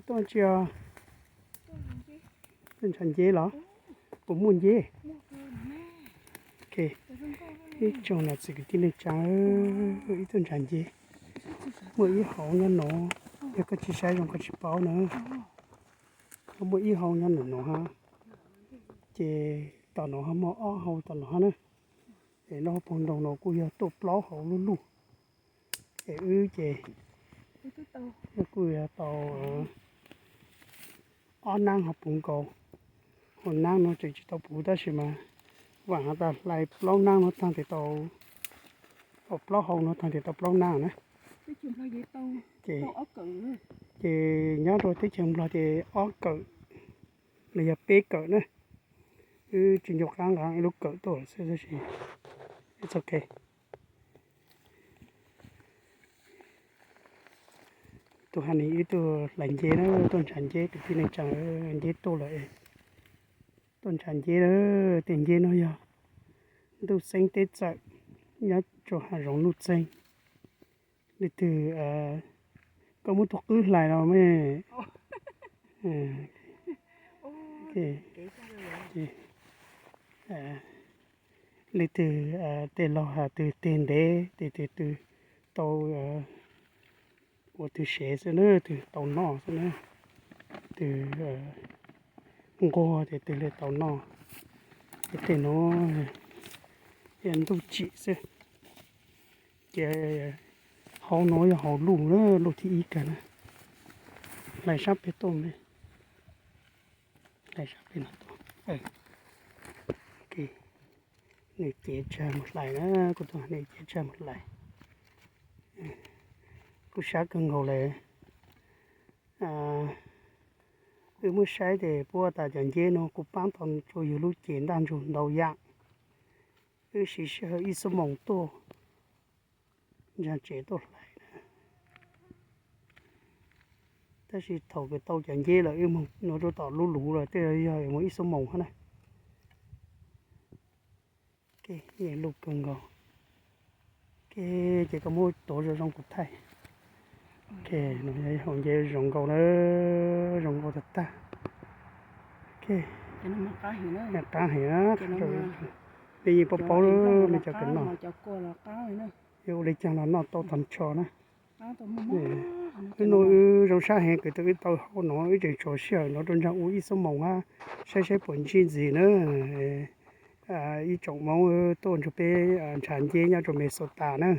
Tuaj tsi os? Tuaj ntshav nceb los? Puas muaj nceb? Ib tsoom niam txiv kwv tij neej tsa, ib tug ntshav nceb muaj ib hauv nyob no, yog koj tsis saib zoo koj tsis paub na. Muaj ib hauv nyob no no ha, ces tom no ho muaj ob hauv tom no ha na. Es lub hauv paus ntoos no kuj yog tuaj plaub hauv lub luj. Es wb ces kuj yog tau ob nab ho puv nkaus. Hauv nab no tseem tsis tau puv tab sis mas vam has tas hlais plaub nab no tag tes tau, plaub hau no tag tes tau plaub nab na. Ces, ces nyob rau teb chaws Nplog ces ob kawm los yog peb kawm na. Wb tsis nco qab nqa ib lub kawm tuaj xwb tab sis it's okay. Tus ha ni ib tug hlais nceb na, tuaj ntshav nceb kwv tij neej tsa, nceb tuaj lawm. Tuaj ntshav nceb na, tej nceb no yog ntuj xeeb teb txawm nyob rau hav zoov nuj txeeg. Leej twg koj muab tus qwb hlais los me, leej twg tej laug has twg teg ntev tes tus twg tau ua twg sev xwb na, twg tau noj xwb na, twg nquag ces twg li tau noj. Ces tej no yog ntuj tsim xwb. Ces hauv no yog hauv luj na, luj thib ib kag na. Hlais sab pem tuaj me, hlais sab pem no tuaj. Nws cev tsag mus hlais na, kuv tus nws cev tsag mus hlais. Kuj sab kawg nkaus lawm. Wb muab saib tes puab tas cov nceb no kuj paab tau rua yug lub cev ntaj ntsug ntau yam. Wb siv sij hawm ib xuab moos tuaj ntsaag tsev tuaj hlais na. Tab sis thaum kws tau cov nceb lawm wb moog nuav rua tom lub luv lawm tej yog moog ib xuab moos hab na. Luj kawg nkaus. Ces koj muab tuav zoo zoo kuv thaij. Hauv nceb zoo nkauj na, zoo nkauj tag tag. Qaab heev na, mej yeej paub paub na mej cov kws noj. Yuav ua le caag los noj tau tag nrho na. Wb nuav wb zoo sab heev kws tau wb tau hauv no wb tseem tshuav sij hawm nov rua nraag ua ib xuab moos hab saib saib puas ntsib ntxiv na. Ib tsoom Moob tuaj nrug peb nrhav nceb nyob rua Minnesota na.